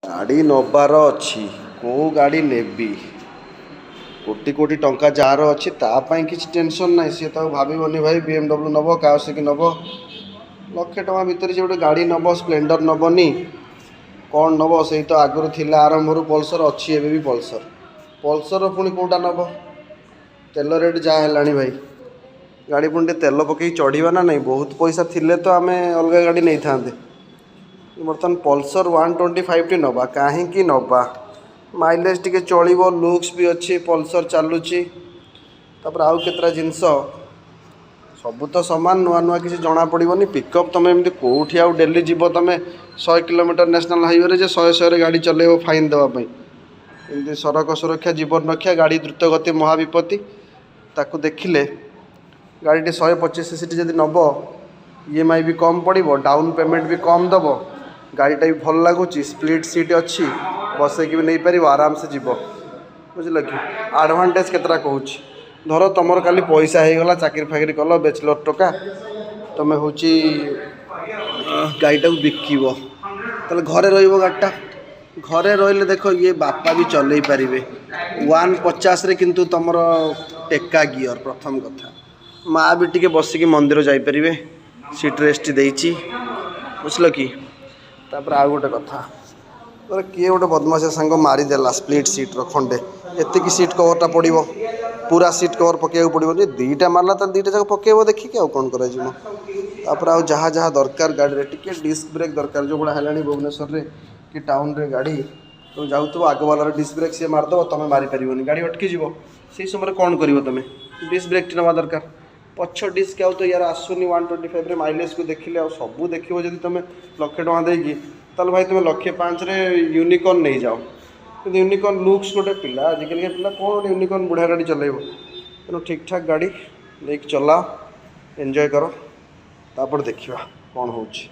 ଗାଡ଼ି ନେବାର ଅଛି, କେଉଁ ଗାଡ଼ି ନେବି? କୋଟି କୋଟି ଟଙ୍କା ଯାହାର ଅଛି, ତା ପାଇଁ କିଛି ଟେନସନ୍ ନାହିଁ। ସିଏ ତାକୁ ଭାବିବନି ଭାଇ, BMW ନେବ, କାୱାସାକି ନେବ। ଲକ୍ଷେ ଟଙ୍କା ଭିତରେ ସେ ଗୋଟେ ଗାଡ଼ି ନେବ, ସ୍ପ୍ଲେଣ୍ଡର ନେବନି, କ'ଣ ନେବ? ସେଇ ତ ଆଗରୁ ଥିଲା, ଆରମ୍ଭରୁ ପଲ୍ସର୍ ଅଛି, ଏବେ ବି ପଲ୍ସର୍। ପଲ୍ସର୍ ପୁଣି କେଉଁଟା ନେବ? ତେଲ ରେଟ୍ ଯାହା ହେଲାଣି ଭାଇ, ଗାଡ଼ି ପୁଣି ଟିକେ ତେଲ ପକେଇକି ଚଢ଼ିବା ନା ନାହିଁ? ବହୁତ ପଇସା ଥିଲେ ତ ଆମେ ଅଲଗା ଗାଡ଼ି ନେଇଥାନ୍ତେ। ବର୍ତ୍ତମାନ ପଲ୍ସର୍ 125ଟି ନେବା। କାହିଁକି ନେବା? ମାଇଲେଜ୍ ଟିକେ ଚଳିବ, ଲୁକ୍ସ ବି ଅଛି, ପଲ୍ସର୍ ଚାଲୁଛି। ତାପରେ ଆଉ କେତେଟା ଜିନିଷ, ସବୁ ତ ସମାନ, ନୂଆ ନୂଆ କିଛି ଜଣାପଡ଼ିବନି। ପିକଅପ୍ ତୁମେ ଏମିତି କେଉଁଠି ଆଉ ଡେଲି ଯିବ ତୁମେ 100 କିଲୋମିଟର ନ୍ୟାସନାଲ୍ ହାଇୱେରେ ଯେ 100 100ରେ ଗାଡ଼ି ଚଲେଇବ ଫାଇନ୍ ଦେବା ପାଇଁ? ଏମିତି ସଡ଼କ ସୁରକ୍ଷା ଜୀବନ ରକ୍ଷା, ଗାଡ଼ି ଦ୍ରୁତ ଗତି ମହାବିପତ୍ତି, ତାକୁ ଦେଖିଲେ ଗାଡ଼ିଟି 125 ସିସି ଯଦି ନେବ, ଇଏମ୍ଆଇ ବି କମ୍ ପଡ଼ିବ, ଡାଉନ୍ ପେମେଣ୍ଟ ବି କମ୍ ଦେବ। ଗାଡ଼ିଟା ବି ଭଲ ଲାଗୁଛି, ସ୍ପ୍ଲିଟ୍ ସିଟ୍ ଅଛି, ବସେଇକି ବି ନେଇପାରିବ, ଆରାମସେ ଯିବ, ବୁଝିଲ କି? ଆଡ଼ଭାଣ୍ଟେଜ୍ କେତେଟା କହୁଛି। ଧର ତୁମର କାଲି ପଇସା ହେଇଗଲା, ଚାକିରି ଫାକିରି କଲ, ବ୍ୟାଚଲର୍ ଟୋକା ତୁମେ, ହେଉଛି ଗାଡ଼ିଟାକୁ ବିକିବ, ତାହେଲେ ଘରେ ରହିବ ଗାଡ଼ିଟା। ଘରେ ରହିଲେ ଦେଖ, ଇଏ ବାପା ବି ଚଲେଇ ପାରିବେ 150ରେ, କିନ୍ତୁ ତୁମର ଟେକା ଗିଅର ପ୍ରଥମ କଥା। ମା ବି ଟିକେ ବସିକି ମନ୍ଦିର ଯାଇପାରିବେ, ସିଟ୍ ରେଷ୍ଟ ଦେଇଛି, ବୁଝିଲ କି? ତାପରେ ଆଉ ଗୋଟେ କଥା, ଧର କିଏ ଗୋଟେ ବଦମାସିଆ ସାଙ୍ଗ ମାରିଦେଲା ସ୍ପ୍ଲିଟ୍ ସିଟ୍ର ଖଣ୍ଡେ, ଏତିକି ସିଟ୍ କଭର୍ଟା ପଡ଼ିବ। ପୁରା ସିଟ୍ କଭର୍ ପକାଇବାକୁ ପଡ଼ିବନି। ଦୁଇଟା ମାରିଲା, ତାହେଲେ ଦୁଇଟା ଯାକ ପକାଇବ ଦେଖିକି, ଆଉ କ'ଣ କରାଯିବ? ତାପରେ ଆଉ ଯାହା ଯାହା ଦରକାର ଗାଡ଼ିରେ, ଟିକେ ଡିସ୍କ ବ୍ରେକ୍ ଦରକାର। ଯେଉଁ ଭଳିଆ ହେଲାଣି ଭୁବନେଶ୍ୱରରେ କି ଟାଉନରେ ଗାଡ଼ି, ତୁମେ ଯାଉଥିବ, ଆଗ ବାଲାର ଡିସ୍କ ବ୍ରେକ୍ ସିଏ ମାରିଦେବ, ତୁମେ ମାରିପାରିବନି, ଗାଡ଼ି ଅଟକିଯିବ। ସେଇ ସମୟରେ କ'ଣ କରିବ ତୁମେ? ଡିସ୍କ ବ୍ରେକ୍ଟି ନେବା ଦରକାର। ପଛ ଡିସ୍କ ଆଉ ତ ୟାର ଆସୁନି 125ରେ। ମାଇଲେଜକୁ ଦେଖିଲେ ଆଉ ସବୁ ଦେଖିବ ଯଦି ତୁମେ ଲକ୍ଷେ ଟଙ୍କା ଦେଇକି, ତାହେଲେ ଭାଇ ତୁମେ ଲକ୍ଷେ 5ରେ ୟୁନିକର୍ନ ନେଇଯାଅ। କିନ୍ତୁ ୟୁନିକର୍ନ ଲୁକ୍ସ ଗୋଟେ ପିଲା, ଆଜିକାଲିକା ପିଲା କ'ଣ ଗୋଟେ ୟୁନିକର୍ନ ବୁଢ଼ା ଗାଡ଼ି ଚଲେଇବ? ତେଣୁ ଠିକ୍ଠାକ୍ ଗାଡ଼ି ନେଇକି ଚଲାଅ, ଏନ୍ଜୟ କର, ତାପରେ ଦେଖିବା କ'ଣ ହେଉଛି।